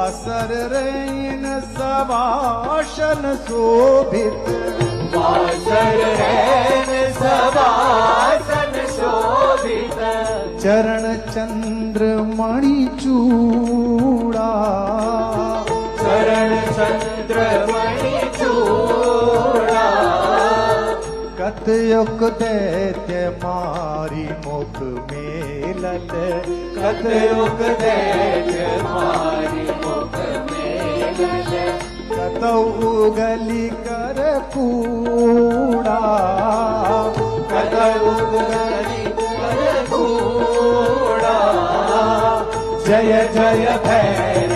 वासर रैन सवासन शोभित। वासर रैन सवासन शोभित। चरण चंद्र मणि चूड़ा। चरण चंद्र मणि चूड़ा। कतयुक दैत्य मारी मुख मेलल। कतयुक दैत्य मारी मुख मेलल। कतौ उगली कर कूड़ा। कतौ उगली कर कूड़ा। जय जय भैरव।